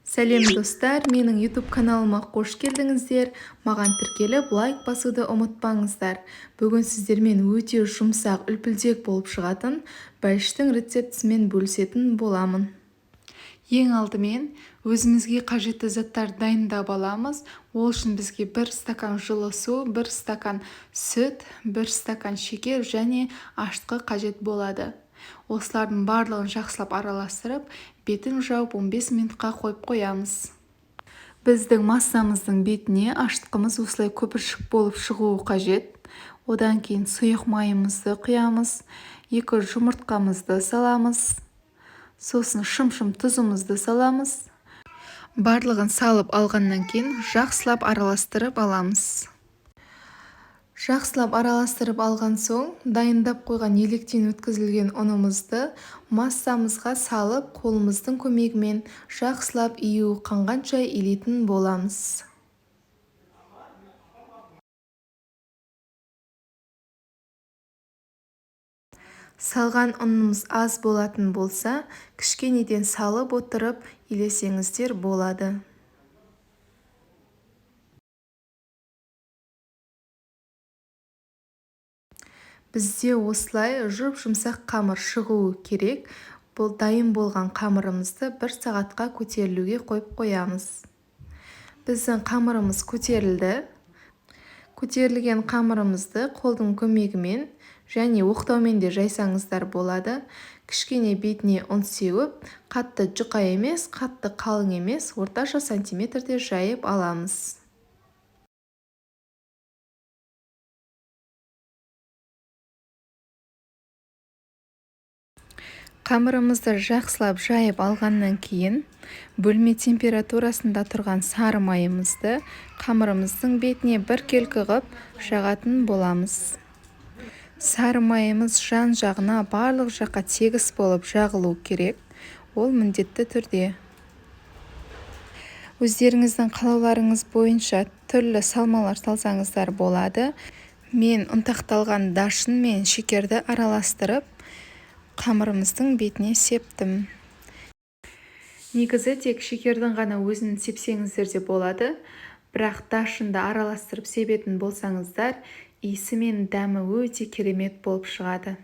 Сәлем, достар! Менің YouTube каналыма қош келдіңіздер. Маған тіркеліп, лайк басуды ұмытпаңыздар. Бүгін сіздермен өте жұмсақ, үлпілдек болып шығатын бәліштің рецептісімен бөлісетін боламын. Ең алдымен өзімізге қажетті заттарды дайындап аламыз. Ол үшін бізге 1 стакан жылы су, 1 стакан сүт, 1 стакан шекер және ашытқы қажет болады. Осылардың барлығын жақсылап араластырып, бетін жауып 15 минутқа қойып қоямыз. Біздің массамыздың бетіне ашытқымыз осылай көпіршік болып шығуы қажет. Одан кейін сұйық майымызды құямыз, 2 жұмыртқамызды саламыз, сосын шым-шым тұзымызды саламыз. Барлығын салып алғаннан кейін жақсылап араластырып аламыз. Жақсылап араластырып алған соң, дайындап қойған електен өткізілген ұнымызды массамызға салып, қолымыздың көмегімен жақсылап июі қанғанша илейтін боламыз. Салған ұнымыз аз болатын болса, кішкенеден салып отырып илесеңіздер болады. Бізде осылай жұп-жұмсақ қамыр шығуы керек. Бұл дайын болған қамырымызды 1 сағатқа көтерілуге қойып қоямыз. Біздің қамырымыз көтерілді. Көтерілген қамырымызды қолдың көмегімен және оқтаумен де жайсаңыздар болады. Кішкене бетіне ұн сеуіп, қатты жұқа емес, қатты қалың емес, орташа сантиметрде жайып аламыз. Қамырымызды жақсылап жайып алғаннан кейін бөлме температурасында тұрған сары майымызды қамырымыздың бетіне біркелкі қып жағатын боламыз. Сары майымыз жан-жағына, барлық жаққа тегіс болып жағылу керек. Ол міндетті түрде. Өздеріңіздің қалауларыңыз бойынша түрлі салмалар салсаңыздар болады. Мен ұнтақталған даршын мен шекерді араластырып, қамырымыздың бетіне септім. Негізі тек шекердің ғана өзін сепсеңіздер де болады, бірақ даршынды араластырып себетін болсаңыздар, иісі мен дәмі өте керемет болып шығады.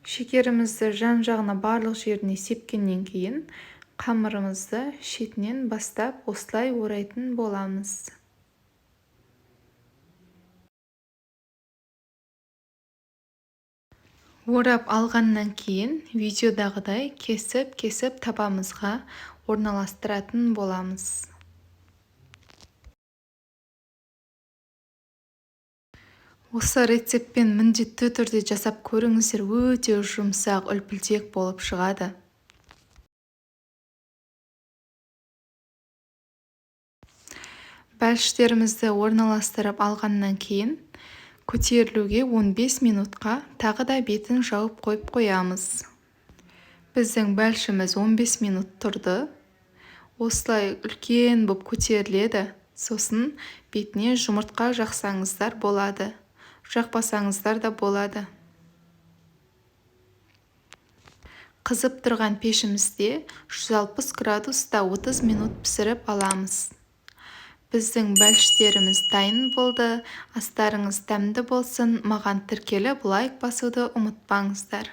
Шекерімізді жан-жағына барлық жеріне сепкеннен кейін қамырымызды шетінен бастап осылай орайтын боламыз. Орап алғаннан кейін видеодағыдай кесіп-кесіп табамызға орналастыратын боламыз. Осы рецептпен міндетті түрде жасап көріңіздер, өте жұмсақ, үлпілдек болып шығады. Бәліштерімізді орналастырып алғаннан кейін көтерілуге 15 минутқа тағы да бетін жауып қойып қоямыз. Біздің бәлішіміз 15 минут тұрды. Осылай үлкен болып көтеріледі. Сосын бетіне жұмыртқа жақсаңыздар болады. Жақпасаңыздар да болады. Қызып тұрған пешімізде 160 градуста 30 минут пісіріп аламыз. Біздің бәліштеріміз дайын болды. Астарыңыз дәмді болсын. Маған тіркеліп, лайк басуды ұмытпаңыздар.